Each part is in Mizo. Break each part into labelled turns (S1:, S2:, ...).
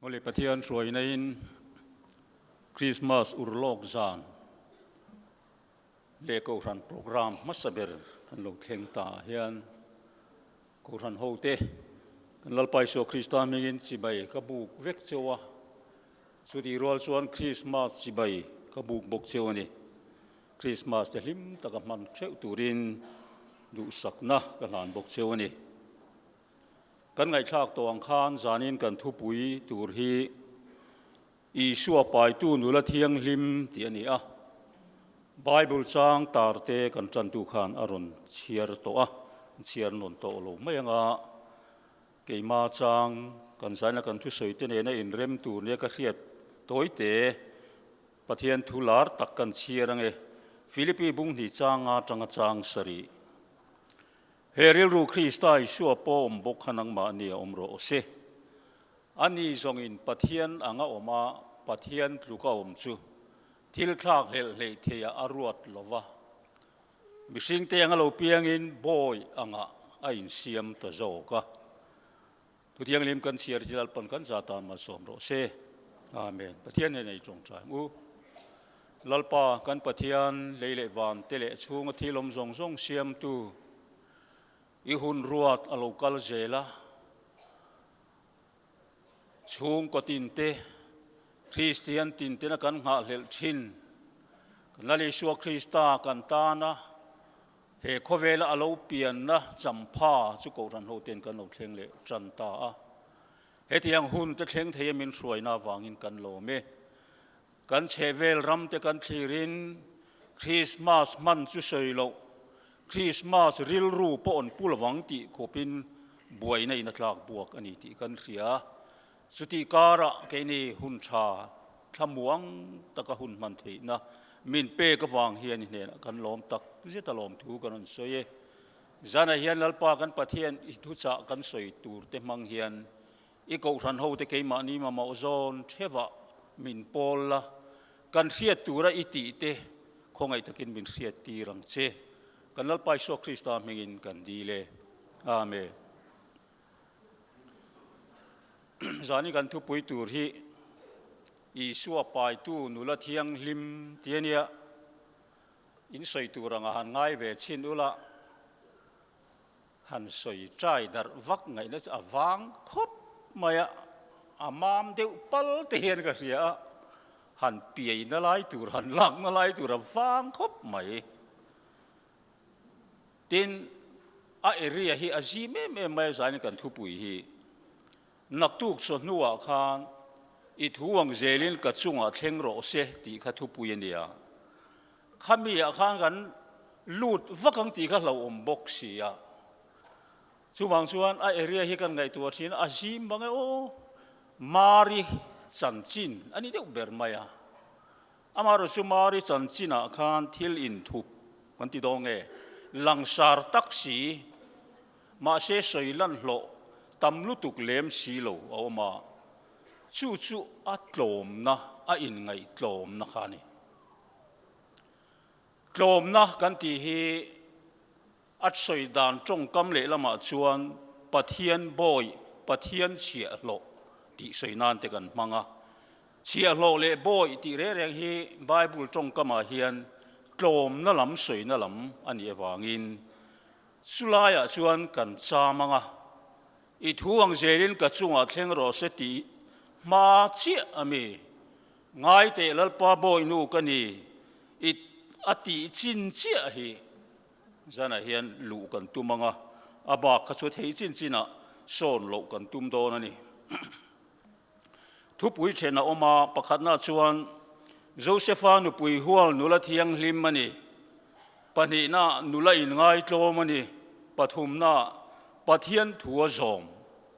S1: Awle Pathian hruaina in Christmas urlawk zan leh Kohhran program hmasa ber kan lo thleng ta ah hian Kohhran ho te kan Lalpa Isua Krista hmingin chibai ka buk vek cheu a, chutih rual chuan Christmas chibai ka buk bawk cheu a ni. Christmas te hlim taka hman theuh turin duhsakna ka hlan bawk cheu a ni. Kan ngaihthlak tawh ang khan zanin kan thupui tur hi Isua paitu nula thianghlim tih a ni a. Bible chang tarte kan tantu khan a rawn chhiar tawh a, chhiar nawn tawh lo mai anga keima chang kan zaina kan thusawi te nena inrem tur nia ka hriat tawite Pathian thu lar tak kan chhiar ange Philippi bunghnih changa atanga chang sarih. He rilru Krista Isua pawh awm bawk kha nangmahni a awm rawh se. Ani zawngin Pathian anga awm a, Pathian tluka awm chu thil thlak hlelh hleih theiah a ruat lo va. Mihringte anga lo piangin bawi angah a insiam ta zawk a. Thuthianghlim kan chhiar hi Lalpan kan za tan malsawm rawh se. Amen. Pathian nen ei tawngtai ang u. Lalpa kan Pathian lei leh van te leh chhunga thil awm zawng zawng siamtu i hun ruat a lo kal zel a. Chhungkaw tin te, Kristian tin tena kan nghahhlelh thin kan Lal Isua Krista kan tana He khawvela a lo pianna champha chu Kohhran hoten kan lo thleng leh tan ta a. Hetiang hun te thleng thei a min hruaina avangin kan lawm e. Kan chhehvel ram te kan thlirin Krismas hman chu sawi loh, Krismas rilru pawh an pu lovang tih khawpin buaina in a tlak buak a ni tih kan hria. Chutih karah keini hun tha thlamuang taka hun hman theihna min pek avang hian i hnenah kan lawm tak zet a lawmthu kan rawn sawi e. Zanah hian Lalpa kan Pathian i thuchah kan sawi tur te hmang hian i kohhran hote keimahni mamawh zawn thevah min pawl la, kan hriat tura i tih te khawngaih takin min hriat tir ang che. Kan Lalpa Isua Krista hmingin kan dil e. Amen. Zani kan thupui tur hi Isua paitu nula thianghlim ti a nia, in sawi tur anga han ngai ve chhin ula, han sawi trai darh vak ngaihna chu a vang khawp mai a, a mam deuh pal te hian ka hria a, han piaina lai tur, han lakna lai tur a vang khawp mai. Tin, a area hi a zim em em mai a zain kan thupui hi. Naktuk chawhnuah khan i thu ang zelin ka chungah thleng rawh se tih kha thupui a nia. Khami ah khan kan lut vak ang tih kha hlauhawm bawk si a. Chuvang chuan a area hi kan ngaihtuah thin a zim bang e aw, Mari chanchin a ni deuh ber mai a. Amaherawh chu Mari chanchinah khan thil inthup kan ti dawn nge? Langsar tak si, mahse sawi lan hlawh tam lutuk lem si lo a awm a, chu chu a tlawmna, a inngaihtlawmna kha a ni. Tlawmna kan tih hi a sawi dan tawngkam lehlamah chuan Pathian bawi, Pathian chhiahhlawh tih sawi nan te kan hmang a. Chhiahhlawh leh bawi tih reng reng hi Bible tawngkamah hian tlawmna lam sawina lam a nih avangin chulaiah chuan kan cham ang a, I thu ang zelin ka chungah thleng rawh se tih hma chiah a mi. Ngai teh Lalpa bawinu ka ni, i a tih chin chiah hi. Zanah hian luh kan tum ang a, a bak kha chu thei chin chinah sawn loh kan tum dawn a ni. Thupui then a awm a, pakhatna chuan Josefa nupui hual nula thianghlim a ni, pahnihna nula inngaitlawm a ni, pathumna Pathian thu a zawm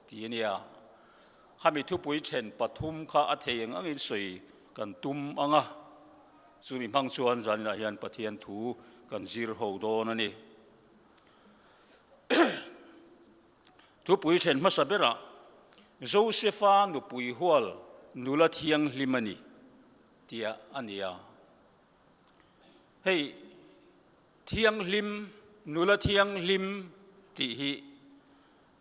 S1: tih a nia. Khami thupui then pathum kha a thei eng angin sawi kan tum ang a, chumi hmang chuan zaninah hian Pathian thu kan zir ho dawn a ni. Thupui then hmasa berah Josefa nupui hual nula thianghlim a ni tia a ni a. Hei thianghlim, nula thianghlim tih hi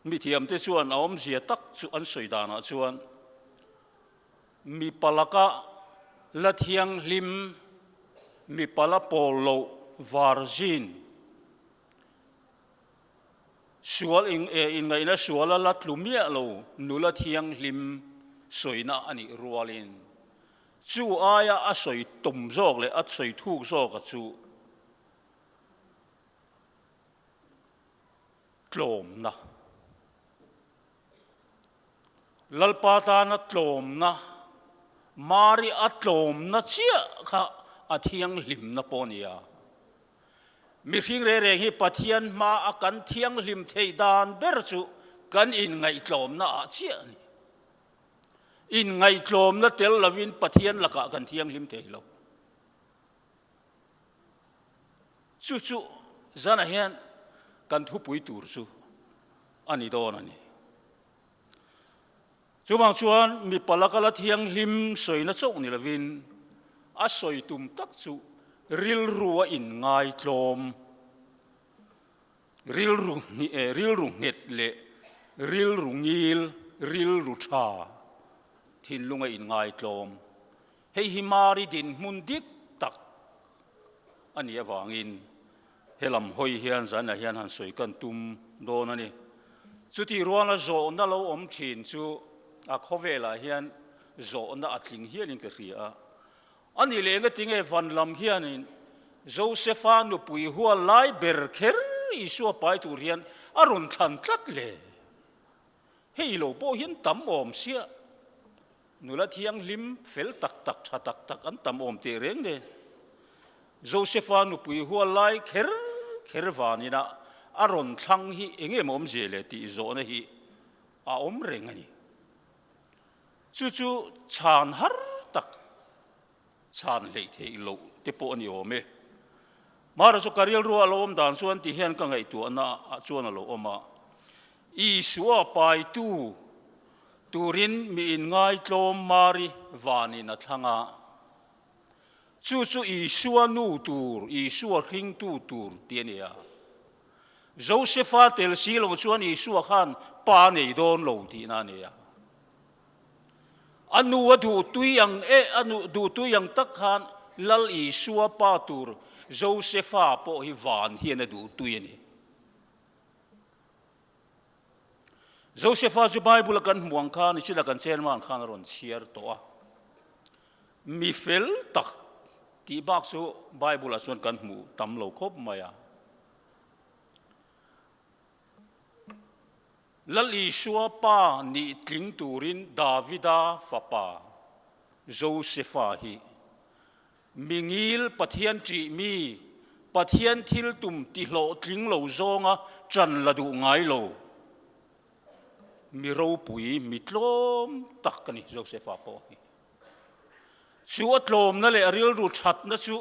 S1: mithiamte chuan a awmzia tak chu an sawi danah chuan. Mipa laka la thianghlim, mipa la pawl loh virgin, sual inngaihna suala la tlu miah lo nula thianghlim sawina a nih rualin chu aia a sawi tum zawk leh a sawi thuk zawka chu tlawmna. Lalpa tana tlawmna, Mari a tlawmna chiah kha a thianghlimna pawh a ni a. Mihring reng reng hi Pathian hma a kan thianghlim theih dan ber chu kan inngaihtlawmna ah chiah a ni. Inngaihtlawmna tel lovin Pathian lakah kan thianghlim thei lo. Chu chu zanah hian kan thupui tur chu a ni dawn a ni. Chuvang chuan mipa laka la thianghlim sawina chauh ni lovin a sawi tum tak chu rilru a inngaitlawm, rilru rilru nghet leh rilru ngil, rilru tha thinlung a inngaitlawm. Hei hi Mari dinhmun dik tak a nih avangin he lam hawi hian zanah hian han sawi kan tum dawn a ni. Chutih ruala zawhna lo awm thin chu a khawvelah hian zawhna a tling hialin ka hria a. A nih leh engati nge van lam hianin Josefa nupui hual lai ber kher Isua pai tur hian a rawn thlan tlat le? Hei lo pawh hian tam awm sia. Nula thianghlim fel tak tak, tha tak tak an tam awm teh reng nen. Josefa nupui hual lai kher kher vanina a rawn thlang hi eng em awmzia le tih zawhna hi a awm reng a ni. Chu chu chhan har tak chhan hleih theih loh te pawh a ni awm e. Mara chu ka rilru a lo awm dan chuan ti hian ka ngaihtuahna ah chuan a lo awm a, Isua paitu turin mi inngaitlawm Mari vanin a thlang a, chu chu Isua nu tur, Isua hringtu tur ti a ni a. Josefa tel si lo chuan Isua khan pa nei dawn lo tihna a ni a. A nu a duh tui ang e, a nu duh tui ang tak khan Lal Isua pa tur Josefa pawh hi van hian a duh tui a ni. Josefa chu Bible a kan hmuh ang khan Ichila kan chairman khan a rawn chhiar tawh a. Mi fel tak tih bak chu Bible ah chuan kan hmuh tam lo khawp mai a. Lal Isua pa nih tling turin Davida fapa Josefa hi mi ngil Pathian ṭih mi, Pathian thil tum ti hlawhtling lo zawnga ṭan la duh ngai lo mi ropui, mi tlawm tak a ni Josefa pawh hi. Chu a tlawmna leh a rilru ṭhatna chu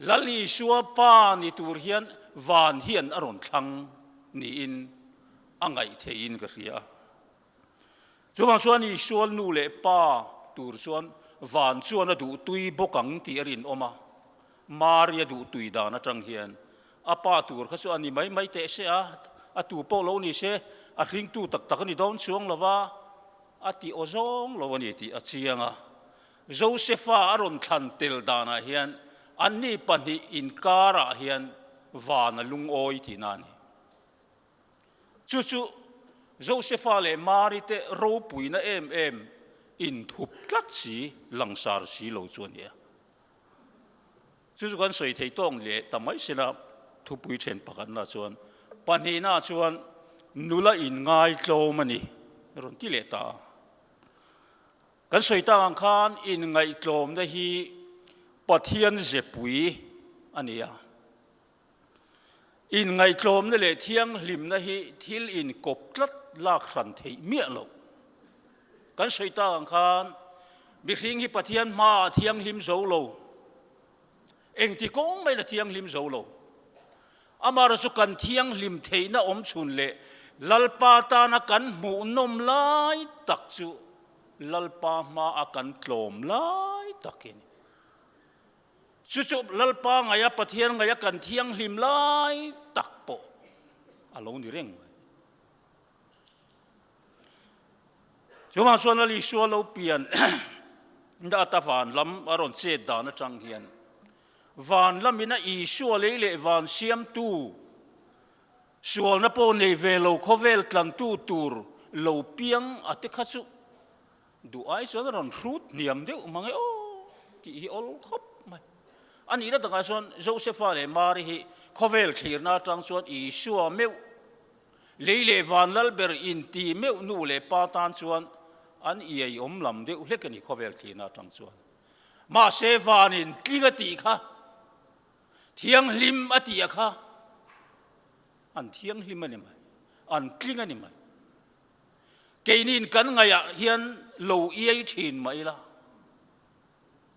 S1: Lal Isua Pa ni tur hian van hian a rawn thlang niin a ngaih theihin ka hria a. Chuvang chuan Isua nu leh pa tur chuan van chuan a duhtui bawk ang tih a rinawm a. Mari a duhtui dan atang hian a pa tur kha chu a ni mai mai teh se a, a tu pawh lo ni se, a hringtu tak tak a ni dawn chuang lo va. A ti aw zawng lo a ni tih a chiang a. Josefa a rawn thlan tel danah hian anni pahnih inkarah hian van a lungawi tihna a ni. Chu chu Josefa leh Mari te ropuina em em inthup tlat si, langsar si lo chu a ni a. Chu chu kan sawi thei tawng leh ta mai sela thupui then pakhatna chuan pahnihna chuan nula inngaitlawm a ni rawn ti leh ta a. Kan sawi tak ang khan inngaihtlawmna hi Pathian zepui a ni a. Inngaihtlawmna leh thianghlimna hi thil inkawp tlat lak hran theih miah loh. Kan sawi tak ang khan mihring hi Pathian hmaah thianghlim zo lo, engti kawng maiin a thianghlim zo lo. Amaherawhchu chu kan thianghlim theihna awm chhun leh Lalpa tana kan hmuhnawm lai tak chu Lalpa hmaa kan tlawm lai tak hi a ni. Chu chu Lalpa ngaia Pathian ngaia kan thianghlim lai tak pawh a lo ni reng mai. Chuvang chuan Lal Isua lo pian. Ata van lam a rawn chet dan atang hian van lamina Isua lei leh van siamtu, sualna pawh nei ve lo khawvel tlantu tur lo piang a te kha chu duh ai chuan a rawn hrut hniam deuh mang e aw tih hi awl khawp mai. A nihna takah chuan Josefa leh Mari hi khawvel thlirna atang chuan Isua meuh Lei leh van lal ber inti meuh nu leh pa tan chuan an iai awm lam deuh hlek a ni khawvel thlirna atang chuan. Mahse vanin tling a tih kha, thianghlim a tih a kha, an thianghlim a ni mai, an tling a ni mai. Keiniin kan ngaihah hian lo iai thin mah ila,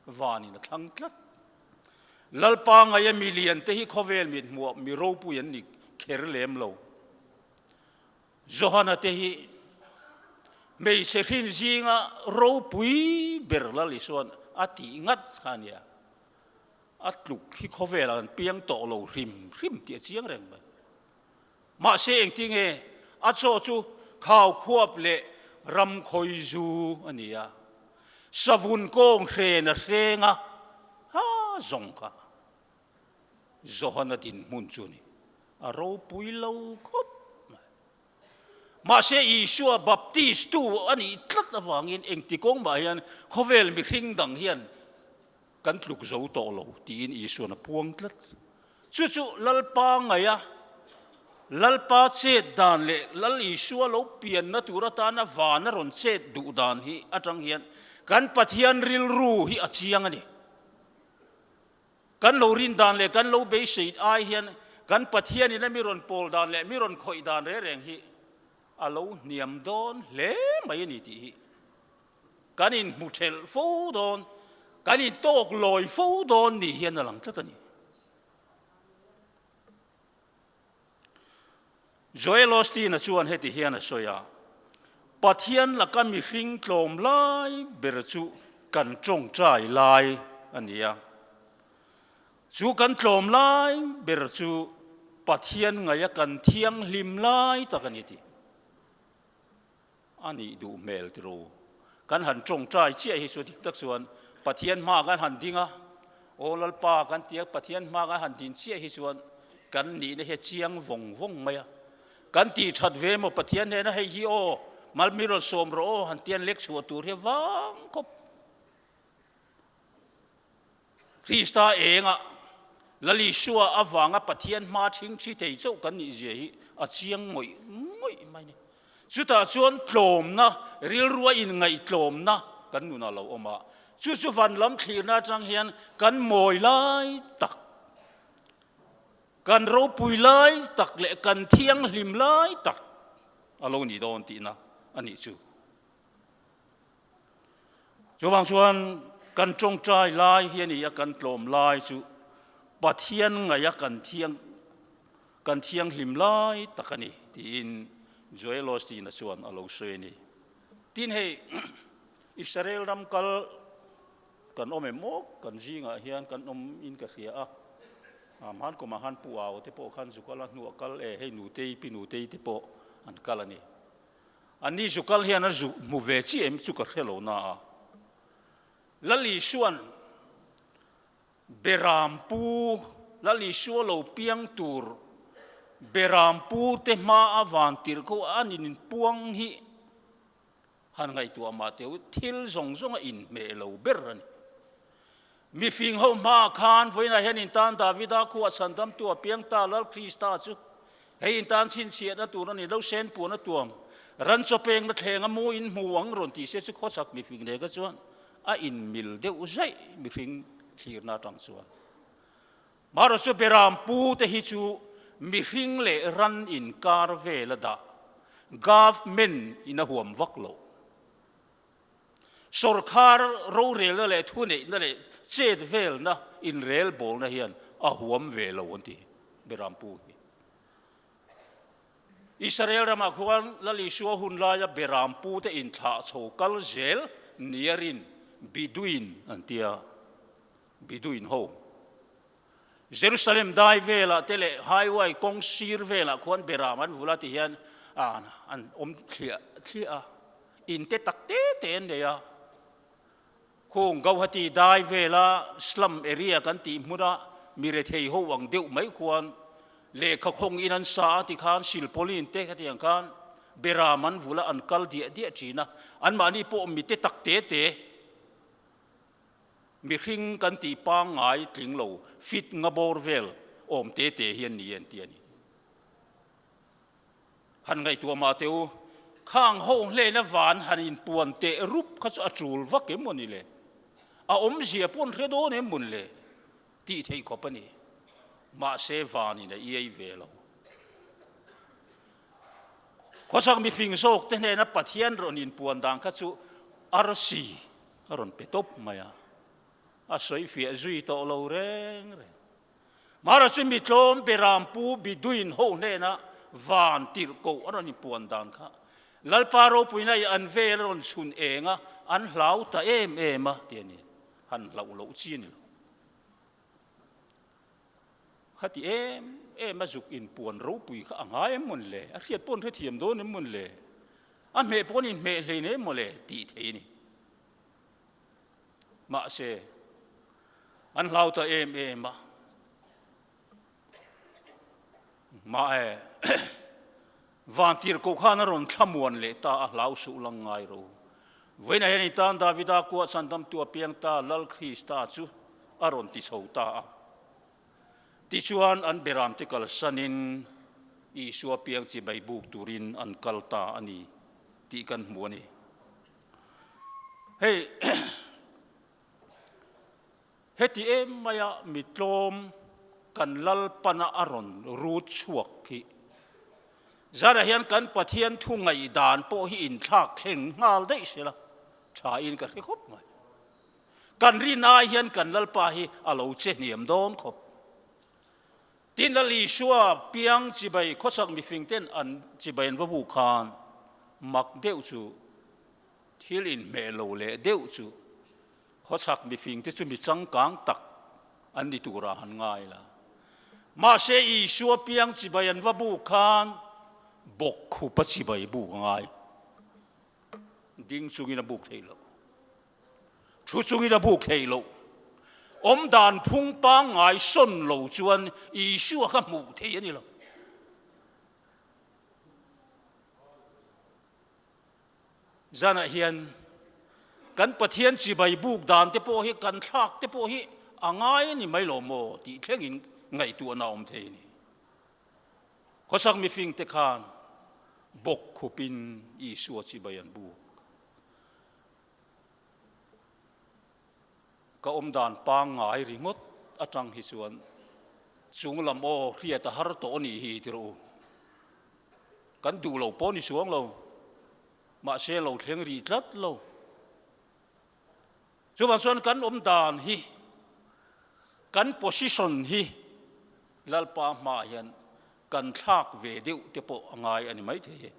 S1: vanin a thlang tlat. Lalpa ngaia mi lian te hi khawvel mit hmuah mi ropui an ni kher lem lo. Johana te hi hmeichhe hrin zinga ropui ber Lal Isuan a tih ngat kha a nia. A tluk hi khawvelah an piang tawh lo hrim hrim tih a chiang reng mai. Mahse engtinge a chaw chu khau khuap leh ram khawi zu a ni a, savun kawng hren a hreng a, ha zawng kha Johana dinhmun chu a ni, a ropui lo khawp mai. Mahse Isua baptist tu a nih tlat avangin engti kawng mah hian khawvel mihring dang hian Kan tluk zo tawh lo tiin Isuan a puang tlat. Chu chu Lalpa ngaia Lalpa chet dan leh Lal Isua lo pianna tur atana vana rawn chet duh dan hi atang hian kan Pathian rilru hi a chiang a ni. Kan lo rin dan leh kan lo beisei ai hian kan Pathianin a mi rawn pawl dan leh mi rawn khawih dan reng reng hi a lo hniam dawn hle mai a ni tih hi Kan inhmu thelh fo dawn, kan intawk lawi fo dawn ni hian a lang tlat a ni. Joel Osteen-a chuan heti hian a sawi a, Pathian laka mihring tlawm lai ber chu kan tawngtai lai a ni a. Chu kan tlawm lai ber chu Pathian ngaia kan thianghlim lai tak a ni tih. A nih duh hmel tiro. Kan han tawngtai chiah hi chu dik tak chuan Pathian hma kan han ding a, Aw Lalpa kan ti a, Pathian hma kan han din chiah hi chuan kan nihna hi a chiang vawng vawng mai a. Kan tih that ve maw Pathian hnena hei hi aw mal mi rawn sawm rawh aw han tian lek chhuah tur hi a vang khawp. Krista engah Lal Isua avanga Pathian hma chhingchhi thei chauh kan nih zia hi a chiang ngawih ngawih mai a ni. Chutah chuan tlawmna, rilrua inngaihtlawmna kan nunah lo awm a, chu chu van lam thlirna atang hian kan mawi lai tak, kan ropui lai tak leh kan thianghlim lai tak a lo ni dawn tihna a nih chu. Chuvang chuan kan tawngtai lai hi a ni a, kan tlawm lai chu Pathian ngaih a kan thiang kan thianghlim lai tak a ni tiin Joel Osteen-a chuan a lo sawi a ni. Tin hei Israel ram kal kan awm em maw kan zingah hian kan awm in ka hria a, hman kumah khan Pu Au te pawh khan zu kal a hnuah kal e hei Nutei Pi Nutei te pawh an kal a ni. Ani zu kal hian a zu hmu ve chiah em chu ka hre lo na a. Lal Isua'n Beram pu, Lal Isua lo piang tur Beram pu te hma a van tirh ko a an inpuang hi han ngaihtuah mah teh u, thil zawng zawng a inhmeh lo ber a ni. Mifing ho hmaah khan vawiinah hian intan Davida khuah chhandamtu a piang ta Lal Krista chu hei intan chhinchhiahna tur a ni lo sen puan a tuam ran chaw pengna thleng a mu in hmu ang rawn tih se chu khawchhak mifing leh kha chuan a inmil deuh zaih mihring thlirna atang chuan Marawh chu Beram pu te hi chu mihring leh ran inkar vel a dah government in a huam vak lo. Sawrkhar rorelna leh thuneihna leh chet velna inrelbawlna hian a huam ve lo an ti Berampu hi. Israel ramah khuan Lal Isua hun laia Berampu te inthlah chho kal zel nia rin Biduin an ti a, Biduin ho. Jerusalem dai velah te leh highway kawng sir velah khuan beram an vul a ti hian an awm thliah thliah a, in te tak te te an nei a. Khung Gauhati dai vela slum area kan tih hmuna mi rethei ho ang deuh mai khuan lehkha khawng in an sa a tikhan silpauline te khatiang khan beram an vula an kal diah diah thin a, anmahni pawh mi te tak te te mihring kan tih pangngai tling lo fit nga bawr vel awm te te hi an ni an ti a ni. Han ngaihtuah mah teh u, khang ho hlena van han inpuan teh rup kha chu a tul vak em maw ni le? A awmzia pawh an hre dawn em mawn le? Tih theih khawp a ni. Mahse vanin a iai ve lo. Khawchhak mifing zawk te hnena Pathian rawn inpuan dan kha chu arsi a rawn pe tawp mai a, a sawifiah zui tawh lo reng reng. Mara chu mi tlawm Beram pu Biduin ho hnena van tirhkoh a rawn inpuan dan kha Lalpa ropuina i an vel a rawn chhun eng a, an hlau ta em em a ti a ni. Han hlauh loh chi a ni lo. Khati em em a zuk inpuan ropui kha a ngai em mawn le? A hriat pawh an hrethiam dawn em mawn le? A hmeh pawh an inhmeh hlein em maw le? Tih thei a ni. Mahse, an hlau ta em em a. Mah e, Vantirhkoh khan a rawn thlamuan leh ta a, hlau suh lang ngai ro. Vawiinah hian i tan Davida kuah chhandamtu a piang ta Lal Krista chu a rawn ti chho ta a. Tichuan an beramte kalsanin Isua piang chibai buk turin an kal ta a ni tih kan hmu a ni. Hei heti em maia mi tlawm kan Lalpana a rawn rut chhuak hi zanah hian kan Pathian thu ngaihdan pawh hi inthlak thleng nghal daih se la tha in ka hre khawp mai. Kan rin ai hian kan Lalpa hi a lo che hniam dawn khawp. Tin, Lal Isua piang chibai khawsak mifing ten an chibai an va bu khan mak deuh chu thil inhmeh lo leh deuh chu khawsak mifing te chu mi changkang tak an ni turah han ngai la. Mahse Isua piang chibai an va bu khan bawkkhupa chibai buk a ngai. Ding chungin a buk thei lo. Thu chungin a buk thei loh. Awm dan phung pangngai sawn lo chuan Isua kha hmuh thei a ni lo. Zanah hian kan Pathian chibai buk dan te pawh hi kan thlak te pawh hi a ngai a ni mai lo maw tih thlengin ngaihtuahna a awm thei a ni. Khawchhak mifing te khan bawk khupin Isua chibai an buk. Ka awm dan pangngai ringawt atang hi chuan chung lam aw hriat a har tawh a nih hi ti rawh u. Kan duh lo pawh ni suang lo, mahse lo thleng rih tlat lo. Chuvang chuan kan awm dan hi, kan position hi Lalpa hmaah hian kan thlak ve deuh te pawh a ngai a ni maithei e.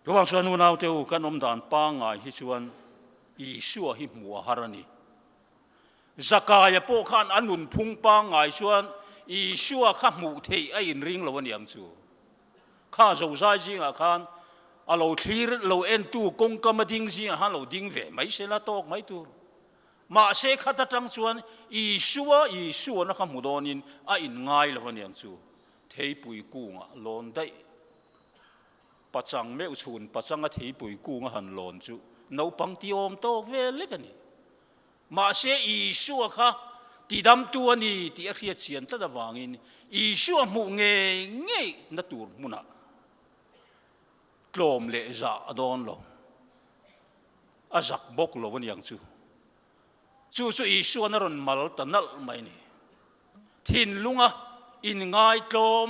S1: Chuvang chuan unaute u, kan awm dan pangngai hi chuan Isua hi hmuh a har a ni. Zakaia pawh khan a nunphung pangngai chuan Isua kha hmuh theih a inring lo a ni ang chu. Kha zozai zingah khan a lo thlir lo entu kawngkam a ding zingah khan lo ding ve mai se la tawk mai tur. Mahse khat atang chuan Isua Isuana kha hmu dawnin a inngai lo a ni ang chu. Theipui kungah lawn daih. Pachang meuh chhun pachanga theipui kunga han lawn chu naupang ti awm tawk vel lek a ni. Mahse Isua kha tidamtu a ni tih a hriat chian tlat avangin Isua hmuh ngei ngei na tur hmunah tlawm leh zah a dawn lo. A zak bawk lo a ni ang chu. Chu chu Isuan a rawn mal ta nalh mai a ni. Thinlunga inngaitlawm,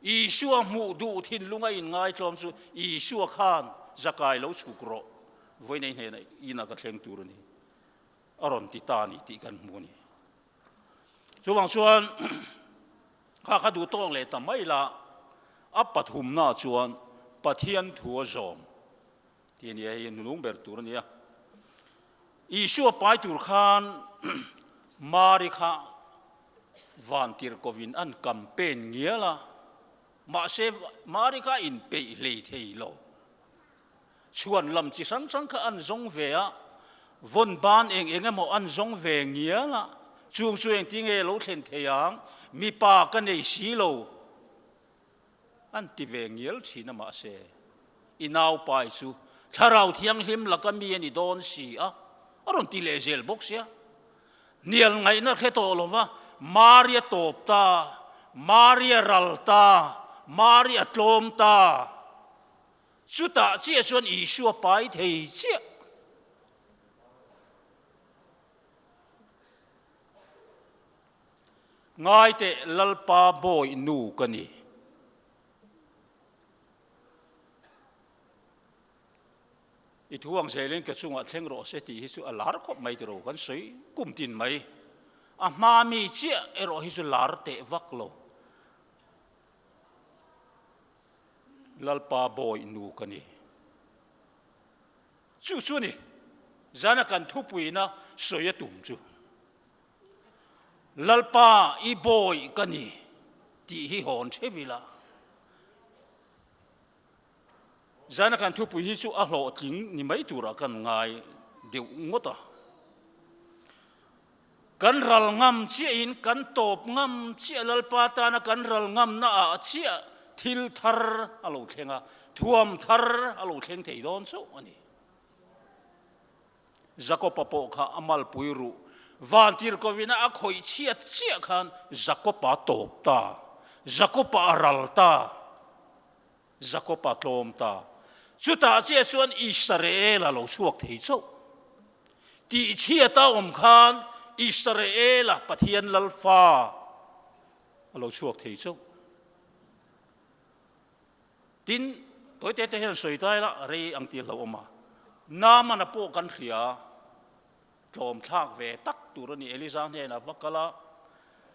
S1: Isua hmuh duh thinlunga inngaitlawm chu Isua khan zakai lo chhuk rawh, vawiinei hnenah inah ka thleng tur a ni, a rawn ti ta a ni tih kan hmu a ni. Chuvang chuan kha kha duh tawk leh ta mai la, a pathumnaah chuan Pathian thu a zawm. Tih a ni a, hei hnulung ber tur a ni a. Isua pai tur khan Mari kha vantirhkovin an campaign ngial a, mahse Mari kha a inpeih hlei thei lo. Chhuan lam chi hrang hrang kha an zawng ve a, vawn ban eng eng emaw an zawng ve ngial a, chung chu engti nge lo thlen thei ang, mipa ka nei si lo an ti ve ngial thin a mahse i naupai chu thlarau thianghlim laka mi a ni dawn si a, a rawn ti leh zel bawk sia. Hnial ngaihna hre tawh lo va, Mari a tawp ta, Mari a ral ta, Mari a tlawm ta. Chutah chiah chuan Isua pai thei chiah. Ngaiteh Lalpa bawi nu ka ni. I thu ang zelin ka chungah thleng rawh se tih hi chu a lar khawp mai tiraw kan sawi kum tin mai. A hma mi chiah erawh hi chu lar teh vak lo. Lalpa bawi nu ka ni. Chu chu a ni, zana kan thupuina sawi a tum chu. Lalpa i bawi ka ni tih hi hawn theuh ila. Zana kan thupui hi chu a hlawhtling ni mai turah kan ngai deuh ngawt a. Kan ral ngam chiahin kan tawp ngam chiah Lalpa tana kan ral ngamna ah chiah thil thar a lo thleng a, thuam thar a lo thleng thei dawn chauh a ni. Jakopa pawh kha a malpui ruh vantirkovina a khawih chhiat chiah khan Jakopa tawp ta, Jakopa a ral ta. Jakob a tlawm ta. Chutah chiah chuan Israel a lo chhuak thei chauh. Tihchhiat a awm khan Israel a Pathian Lalfa a lo chhuak thei chauh. Tin, tawite te hian sawi ta ila rei ang tih hlauhawm a. Naamana pawh kan hria. Tlawm thlak ve tak tur a ni. Eliza hnenah va kal a,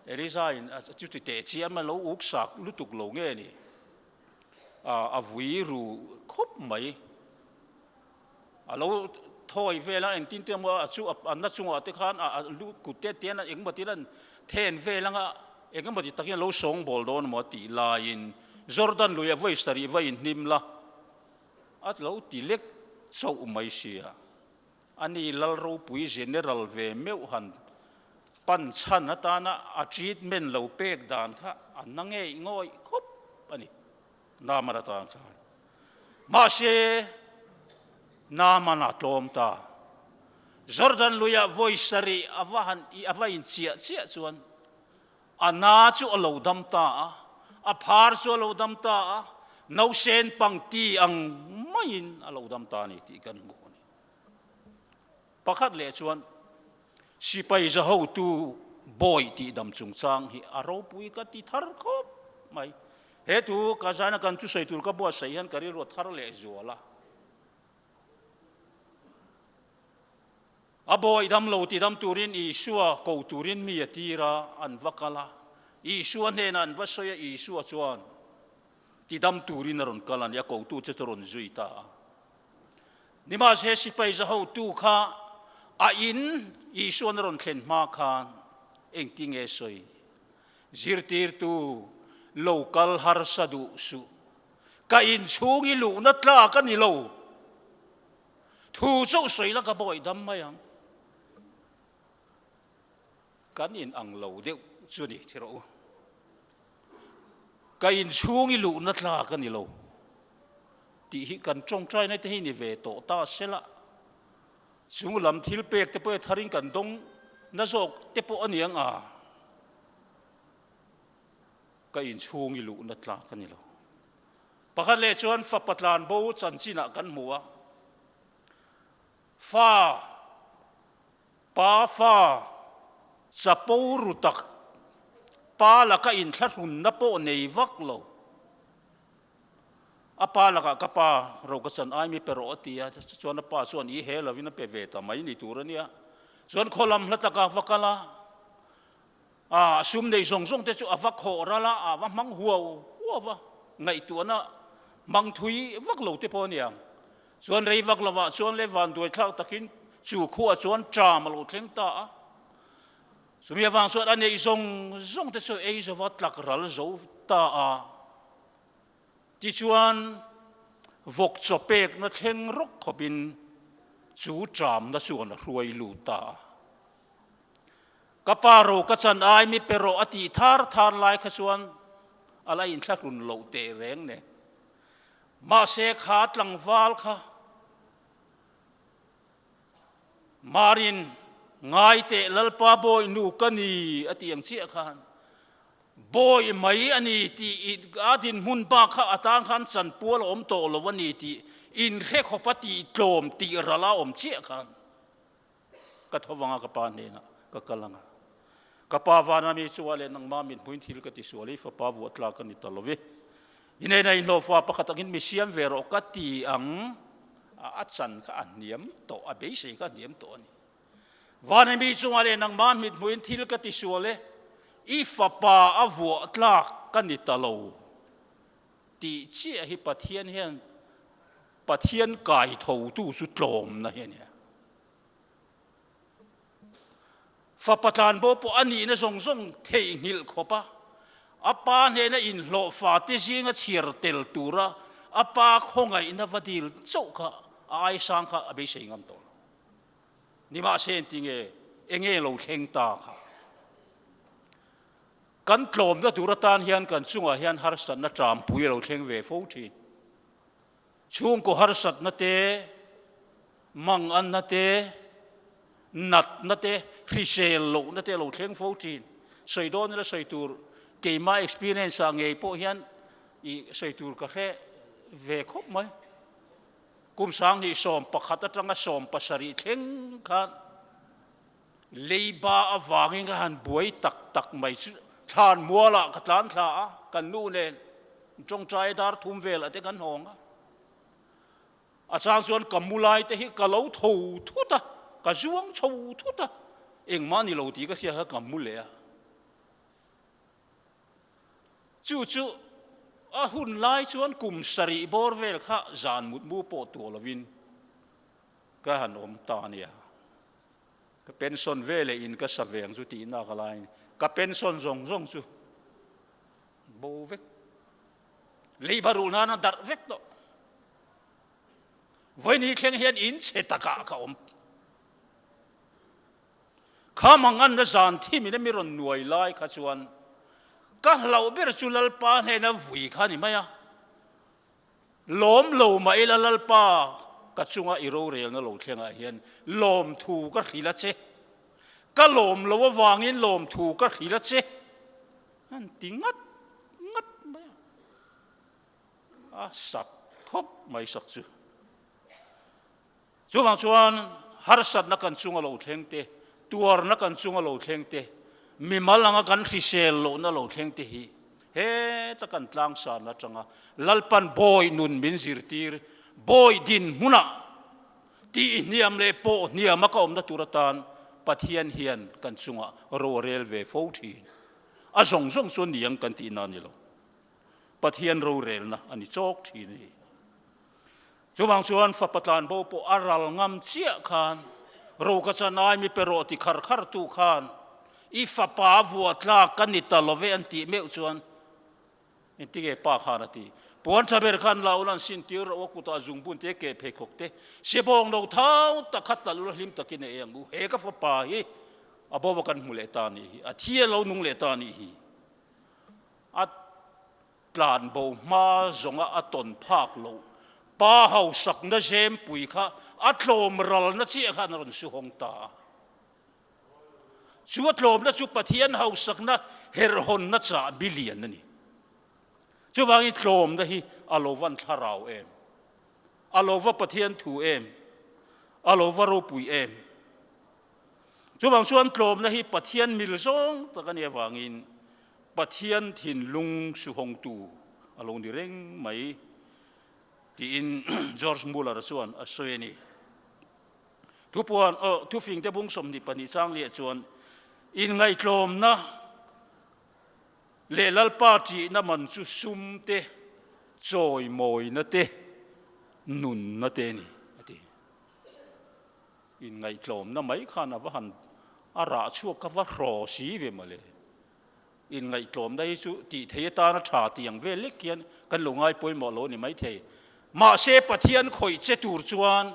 S1: Eliza in chuti teh chiam a lo uk sak lutuk lo nge ni? A vui ru khawp mai. A lo thawi vel a, engtin te emaw a chu a na chungah te khan a lu kut te te hian engemaw tiin an then vel anga engemaw ti takin a lo sawngbawl dawn emaw a tih laiin Jordan luiah vawi sarih va inhnim la a lo ti lek chauh mai sia. A ni Lalropui General ve meuh han pan chhan atana a treatment lo pek dan kha a na ngei ngawih khawp a ni Naaman atan khan. Mahse, Naaman a tlawm ta. Jordan luiah vawi sarih a va han a va inchiah chiah chuan a na chu a lo dam ta a, a phar chu a lo dam ta a, nausen pangti ang maiin a lo dam ta a ni tih kan hmu a ni. Pakhat leh chuan sipai za hotu bawi tih dam chungchang hi a ropui ka ti thar khawp mai. He thu ka zaina kan thusawi tur ka buatsaih hian ka rilru a thar leh zual a. A bawi dam lo ti dam turin Isua ko turin mi a tir a, an va kal a. Isua hnenah an va sawi a, Isua chuan ti dam turin a rawn kal a ni, a kotu che chu a rawn zui ta a. Nimahse sipai za hotu kha a in Isua'n a rawn thlen hma khan engtinge sawi? Zirtirtu lo kal harsa duh suh. Ka inchhung i luhna tlak a ni lo. Thu chauh sawi la ka bawi dam mai ang. Kan in ang lo deuh chu ni thi rawh u. Ka inchhung i luhna tlak a ni lo tih hi kan tawngtaina te hi ni ve tawh ta sela. Chung lam thil pek te pawh tharin kan dawng na zawk te pawh a ni ang a. Ka inchhung i luhna tlak a ni lo. Pakhat leh chuan fapa tlanbo chanchinah kan hmu a, fa, pa fa chapo ru tak, pa laka inthlahrunna pawh nei vak lo. A pa lakah ka pa ro ka chan ai mi pe rawh a ti a, chuan a pa chuan i he lovin a pe ve ta mai ni tur a nia. Chuan khawlam hla takah va kal a, A sum nei zawng zawng te chu a va khawh ral a, a va hmang huau huau a, ngaihtuahna hmang thui vak lo te pawh a ni ang. Chuan rei vak lovah chuan leh vanduai thlak takin chu khuah chuan ṭam a lo thleng ta a. Chumi avang chuan a neih zawng zawng te chu ei zova tlak ral zo ta a. Tichuan, Vawk chaw pekna thleng rawk khawpin chu ṭamna chuan a hruai lut ta a. Ka pa ro ka chan ai mi pe rawh a tih thar thar lai kha chuan a la inthlahrun loh teh reng nen. Mahse kha tlangval kha Marin ngai teh Lalpa bawi nu ka ni a tih ang chiah khan bawi mai a ni tih a dinhmun bak kha a tan khan chanpual a awm tawh lo a ni tih inhre khawpa tih tlawm tih ral a awm chiah khan Ka tho vanga ka pa hnenah ka kal ang a. Ka pa vana mi chu a leh nangmah mit hmuin thil ka ti sual i, fapa vuah tlak ka ni ta lo ve. I nena inhlawhfa pakhat angin mi siam ve rawh ka ti ang. A chan kha a hniam tawh, a beisei kha a hniam tawh a ni. Vana mi chungah leh nangmah mit hmuin thil ka ti sual e, i fapa a vuah tlak ka ni ta lo tih chiah hi Pathian hian Pathian kai thotu chu tlawmna hi a nia. Fapa tlanbo pawh a nihna zawng zawng theihnghilh khawp a, a pa hnena inhlawh fate zinga chhiar tel tura a pa khawngaihna va dil chauh kha a aisang kha a beisei ngam tawh lo. Nimahse engtinge enge lo thleng ta kha? Kan tlawmna tur atan hian kan chungah hian harsatna ṭampui a lo thleng ve fo ṭhin. Chhungkaw harsatna te, manganna te, natna te, hrisel lohna te a lo thleng fo thin. Sawi dawn ila sawi tur keimah experience ah ngei pawh hian ih sawi tur ka hre ve khawp mai. Kum 2011 atanga 17 thleng khan leiba avangin ka han buai tak tak mai chu thlan mualah ka tlan thla a, kan nu nen tawngtai dar thum velah te kan hawng a. A chang chuan ka mu lai te hi ka lo tho thut a, ka zuang chho thut a, engmah ni lo tih ka hria kha ka mu leh a. Chu chu a hun lai chuan kum sarih bawr vel kha zan mutmu pawh tuah lovin ka han awm ta a nia. Ka pension ve leh in ka sa ve ang chu tih nak a laiin ka pension zawng zawng chu bo vek. Leiba ruh nan a darh vek tawh. Vawiin thleng hian in chhe takah ka awm. Kha manganna zan thim in a mi rawn nuai lai kha chuan ka hlauh ber chu Lalpa hnena vui kha a ni mai a. Lawm lo mah ila Lalpa ka chunga i rorelna lo thlengah hian lawmthu ka hrilh a che. Ka lawm lo avangin lawmthu ka hrilh a che. An ti ngat ngat mai a. A sak khawp mai sak chu. Chuvang chuan harsatna kan chunga lo thleng te, tuarna kan chunga lo thleng te, mimal anga kan hrisel lohna lo thleng te hi heta kan tlangsan atanga Lalpan bawi nun min zirtir, bawi dinhmunah tihhniam leh pawhhniama ka awmna tur atan Pathian hian kan chungah ro a rel ve fo thin. A zawng zawng chu niang kan tihna a ni lo. Pathian rorelna a ni chawk thin a ni. Chuvang chuan fapa tlanbo pawh a ral ngam chiah khan ro ka chan ai mi pe rawh ti khar khar tu khan i fapa vuah tlak ka ni ta lo ve an tih meuh chuan engtinge pa khan a ti. Puan tha ber khan la ula an sin tir rawh u a kutah zungbun te ke pheikhawk te sebawng lo thau tak kha tlalh ula hlim takin a ei ang u. He ka fapa hi a bo va kan hmu leh ta nih hi a thi a lo nung leh ta nih hi. A tlan bo hma zawnga a tawn phak loh pa hausakna zempui kha a tlawm ralna chiah khan a rawn su hawng ta a. Chu a tlawmna chu Pathian hausakna herhawnna chahbi lian a ni. Chuvangin tlawmna hi a lo van thlarau em? A lo va Pathian thu em? A lo va ropui em? Chuvang chuan tlawmna hi Pathian mil zawng tak a nih avangin Pathian thinlung suhawngtu a lo ni reng mai tiin George Muller chuan a sawi a ni. Thupuan, aw, thufingte bung 22 chang liah chuan inngaihtlawmna leh Lalpa ṭihna man chu sum te, chawimawina te, nunna te a ni a ti. Inngaihtlawmna mai khan a va han a rah chhuak ka va hraw si ve mawle. Inngaihtlawmna hi chu tih theih atana tha tih ang vel lek hian kan lo ngai pawimawh lo a ni maithei. Mahse Pathian khawih che tur chuan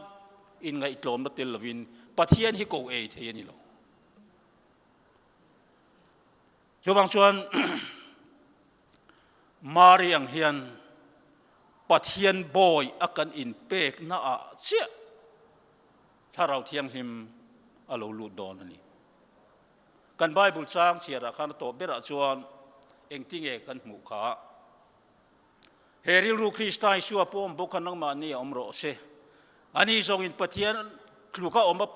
S1: inngaihtlawmna tel lovin Pathian hi ko ei thei a ni lo. Chuvang chuan Mari ang hian Pathian bawi a kan inpekna ah chiah Thlarau Thianghlim a lo lut dawn a ni. Kan Bible chang chhiarah khan a tawp berah chuan engtinge kan hmuh kha? He rilru Krista Isua pawh awm bawk kha nangmahni a awm rawh se. Ani zawngin Pathian tluka awm a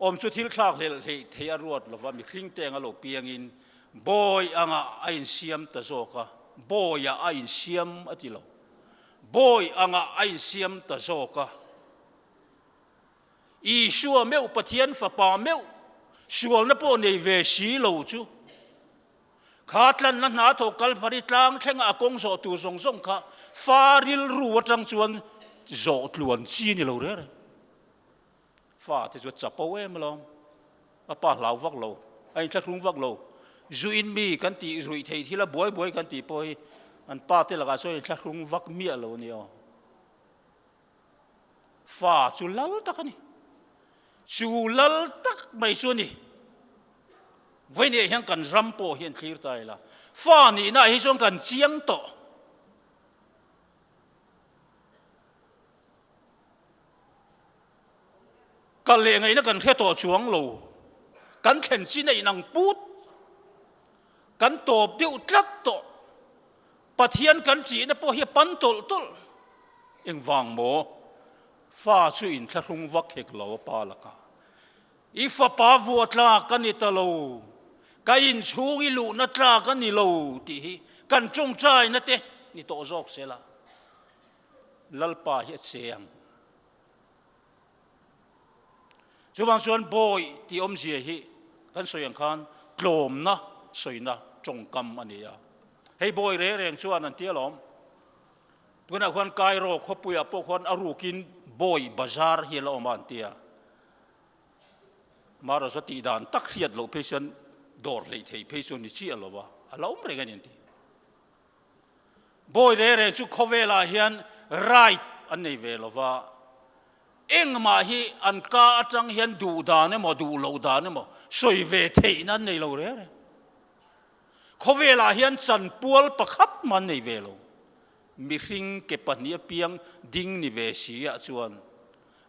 S1: Awm chu thil thlak hlelh hleih theih a ruat lova mihring te anga lo piangin bawi angah a insiam ta zawk a, bawiah a insiam a ti lo. Bawi angah a insiam ta zawk a. Isua meuh Pathian fapa meuh sualna pawh nei ve si lo chu kha tlanna hna thawk Kalvari tlang thlenga a kawng zawh tur zawng zawng kha fa rilru atang chuan zawh tluan chi ni lo reng reng. Fa te chu a chapo em alawm, a pa hlau vak lo, a inthlahrung vak lo. Zuin mi kan tih ruih theih thil a buai buai kan tih pawh hi an pa te lakah chuan inthlahrung vak miah lo a ni aw. Fa chu lal tak a ni. Chu lal tak mai chu a ni. Vawiinah hian kan ram pawh hian thlir ta ila, fa nihna ah hi chuan kan chiang tawh. Kal leh ngaihna kan hre tawh chuang lo, kan thlen chin a inang put, kan tawp deuh tlat tawh, Pathian kan ṭihna pawh hi a pan tawlh tawlh. Engvang maw? Fa chu inthlahrung vak hek lo a pa lakah. I fapa vuah tlak a ni ta lo, ka inchhung i luhna tlak a ni lo tih hi kan ṭawngṭaina te ni tawh zawk se la. Lalpa hi a che ang. Chuvang chuan bawi tih awmzia hi kan sawi ang khan tlawmna sawina tawngkam a ni a. Hei bawi reng reng chuan an ti alawm. Tunah khuan Cairo khawpuiah pawh khuan a rukin bawi bazar hi a la awm a an ti a. Marawh tih dan tak hriat loh phei chuan dawr hleih theih phei chu ni chiah lo va, a la awm reng a ni an ti. Bawi reng reng chu khawvelah hian right an nei ve lo va, engmah hi an ka atang hian duh dan emaw duh loh dan emaw sawi ve theihna an nei lo reng reng. Khawvelah hian chanpual pakhat mah an nei ve lo. Mihring ke pahnih apiang ding ni ve si ah chuan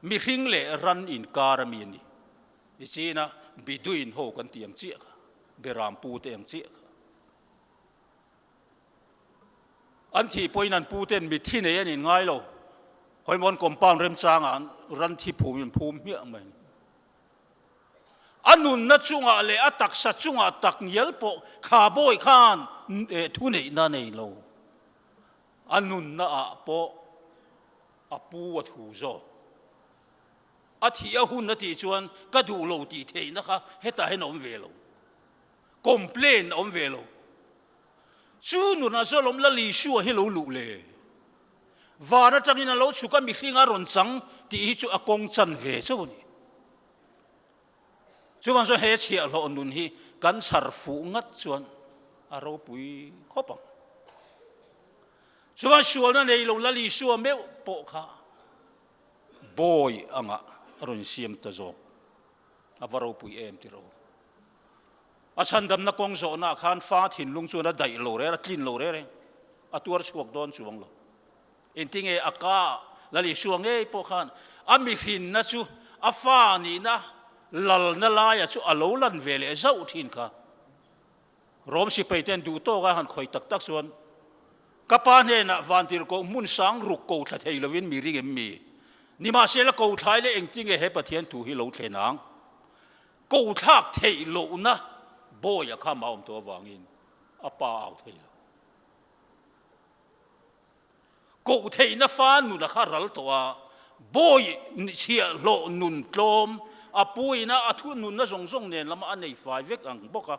S1: mihring leh ran inkar ami a ni. I china Biduin ho kan tih ang chiah kha, Beram pu te ang chiah kha. An thih pawhin an pu ten mitthi nei an in ngai lo. Hawimawn compound remchangah an ran thi phum in phum hmiah mai. A nunna chungah leh a taksa chungah tak ngial pawh kha bawi khan thu neihna nei lo. A nunna ah pawh a pu a thu zawk. A thih a hun a tih chuan ka duh lo tih theihna kha hetah hian a awm ve lo. Complain a awm ve lo. Chu nunah chuan lawm Lal Isua hi lo luh le. Van atangin a lo chhuk a, mihring a rawn chang tih hi chu a kawng chan ve chauh a ni. Chuvang chuan he chhiahhlawh nun hi kan chhar fuh ngat chuan a ropui khawp ang. Chuvang sualna nei lo Lal Isua meuh pawh kha bawi angah a rawn siam ta zawk. A va ropui em tiraw. A chhandamna kawng zawhnaah khan fa thinlung chuan a daih lo reng, a tlin lo reng reng, a tuar chhuak dawn chuang lo. Engtinge a ka Lal Isua ngei pawh khan a mihrinna chu a fa nihna lalna laia chu a lo lan ve leh zauh thin kha. Rom sipai ten duh tawka han khawih tak tak chuan ka pa hnenah vantirhkoh hmun sang ruk ko thla thei lovin mi ring em mi? Nimahsela ko thlai leh engtinge he Pathian thu hi lo thlen ang? Ko thlak theih lohna bawi a kham a awm tawh avangin a pa a au thei lo. Koh theihna fa nun a kha ral tawh a, bawi chhiahhlawh nun tlawm a puina a thu nunna zawng zawng nen lama a nei fai vek ang bawk a.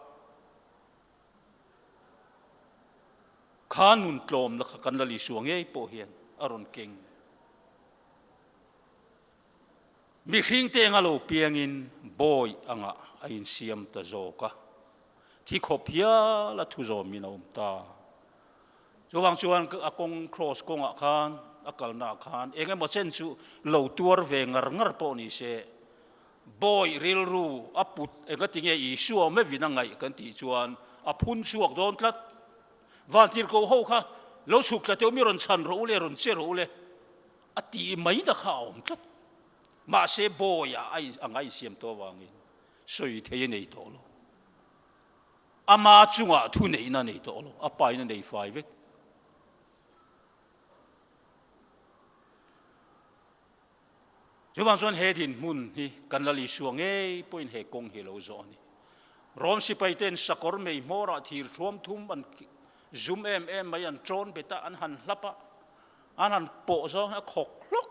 S1: Kha nun tlawmna kha kan Lal Isua ngei pawh hian a rawn keng. Mihringte anga lo piangin bawi angah a insiam ta zawk a, thi khawp hial a thu zawmin a awm ta. Chuvang chuan a kawng cross kawngah khan a kalnaah khan eng emaw chen chu lo tuar ve ngar ngar pawh ni se, bawi rilru a put engati nge Isua mevin a ngaih kan tih chuan a phun chhuak dawn tlat. Vantirhkoh ho kha lo chhuk tla teuh mi rawn chhan rawh u le, rawn che rawh u le a tih mai na kha a awm tlat. Mahse bawiah a ngainsiam tawh avangin sawi thei a nei tawh lo. Ama chungah thu neihna a nei tawh lo, a pain a nei fai vek. Chuvang chuan he dinhmun hi kan Lal Isua ngei pawhin he kawng hi a lo zawh a ni. Rom sipaite'n sakawr mei hmawrah thir thuam thum an zum em em mai, an ṭawn bet a, an han hlap a, an han pawh zawng hi a khawk hlawk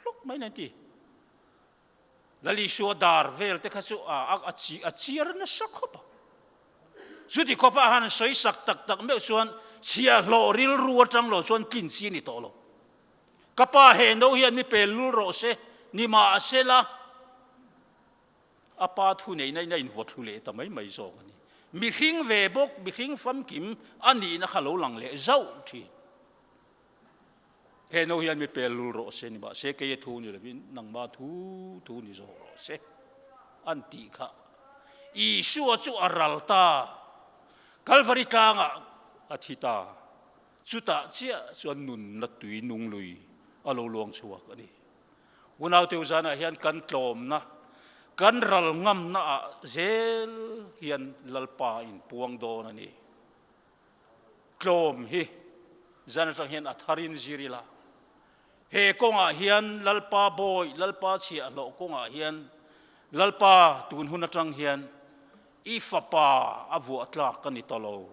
S1: hlawk mai an ti. Lal Isua dar vel te kha chu a a chiar nasa khawp a. Chuti khawpa a han sawi sak tak tak meuh chuan chhiahhlawh rilru atang lo chuan tlin chi a ni tawh lo. Ka pa he no hian mi pel lul rawh se, nimahsela a pa thu neihna in a invawthlu leh ta mai mai zawk a ni. Mihring ve bawk, mihring famkim a nihna kha lo lang leh zauh thin. He no hian mi pel lul rawh se ni mahse kei a thu ni lovin nangma thu thu ni zawk rawh se an tih kha. Isua chu a ral ta, Kalvari tlangah a thi ta, chutah chiah chuan nunna tui nung lui a lo luang chhuak a ni. Unauteu zanah hian kan tlawmna, kan ral ngamna ah zel hian Lalpa in puang dawn a ni. Tlawm hi zan atang hian a tharin zir ila, he kawngah hian Lalpa bawi, Lalpa chhiahhlawh kawngah hian Lalpa tun hun atang hian i fapa a vuah tlak ka ni ta lo.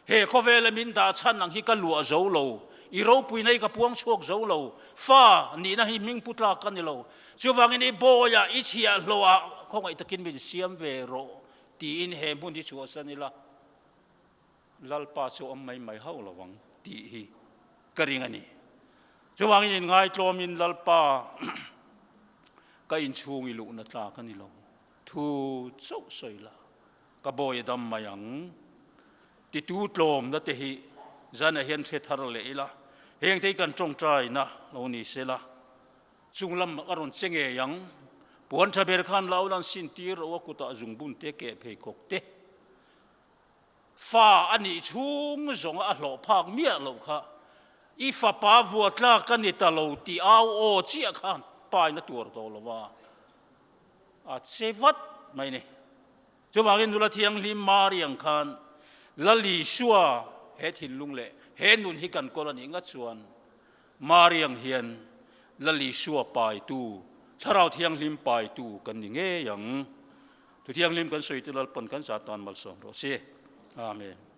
S1: He khawvela min dah chhan ang hi ka luah zo lo, i ropuina hi ka puang chhuak zo lo, fa nihna hi hming pu tlak ka ni lo. Chuvangin i bawiah, i chhiahhlawhah khawngaih takin min siam ve rawh tiin he hmun hi chhuahsan ila. Lalpa chu awm mai mai hauh lo ang tih hi ka ring a ni. Chuvangin inngaitlawmin Lalpa ka inchhung i luhna tlak a ni lo, thu chauh sawi la, ka bawi a dam mai ang titu tlawmna te hi zanah hian hre thar leh ila, hengte hi kan tawngtaina lo ni se la, chung lam a rawn che ngei ang. Puan tha ber khan lau lan sin tir ro a kutah zungbun te keh pheikhawk te Fa a nih chhung zawnga a hlawh phak miah loh kha i fapa vua tlak a ni ta lo tih au aw chiah khan pain a tuar tawh lo va, a che vat mai ni. Chuvangin nula thianghlim Mari ang khan Lal Isua he thinlung leh he nun hi kan kawl a nih ngat chuan Mari ang hian Lal Isua paitu, Thlarau Thianghlim paitu kan ni ngei ang. Thu thianghlim kan sawi te Lalpan kan zat tan malsawm rawh se. Amen.